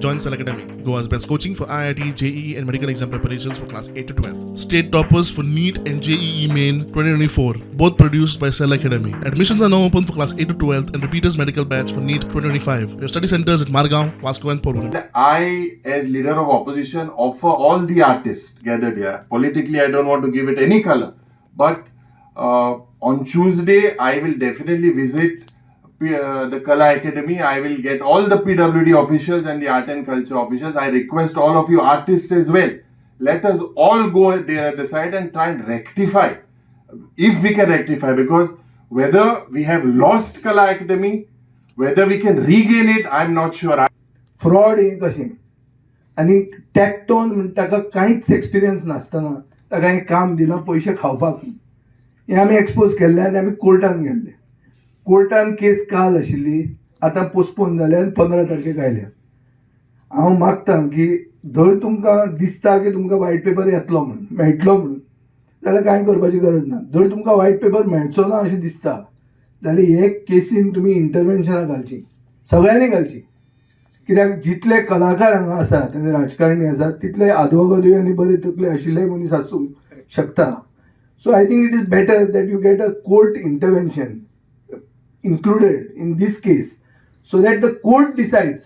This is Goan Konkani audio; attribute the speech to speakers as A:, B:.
A: Join Cell Academy, Goa's best coaching for IIT, JEE, and medical exam preparations for class 8 to 12. State toppers for NEET and JEE Main 2024, both produced by Cell Academy. Admissions are now open for class 8 to 12 and repeaters medical batch for NEET 2025. We have study centers at Margao, Vasco, and Porvorim.
B: I, as leader of opposition, offer all the artists gathered here. Politically, I don't want to give it any color, but on Tuesday, I will definitely visit the Kala Academy. I will get all the PWD officials and the art and culture officials. I request all of you artists as well. Let us all go there at the site and try and rectify, if we can rectify, because whether we have lost Kala Academy, whether we can regain it, I'm not sure.
C: Fraud हें कशें आनी टॅक्टोन म्हण ताका कांयच एक्सपिरियन्स नासतना ताका हें काम दिलां पयशे खावपाक. हें आमी एक्सपोज केल्लें आनी आमी कोर्टान गेल्ले. कोर्टान केस काल आशिल्ली, आतां पोस्टपोन जाल्या आनी 15 तारखेक आयल्या. हांव मागतां की धर तुमकां दिसता की तुमकां वायट पेपर येतलो म्हणून, मेळटलो म्हणून, जाल्यार कांय करपाची गरज ना. धर तुमकां वायट पेपर मेळचो ना अशें दिसता जाल्यार हे केसीन तुमी इंटरवेन्शनां घालचीं, सगळ्यांनी घालचीं. कित्याक जितले कलाकार हांगा आसात आनी राजकारणी आसात तितले आदवोगादूय आनी बरे तकले आशिल्ले मनीस आसूंक शकता. So I think it is better that you get a court intervention included in this case so that the court decides.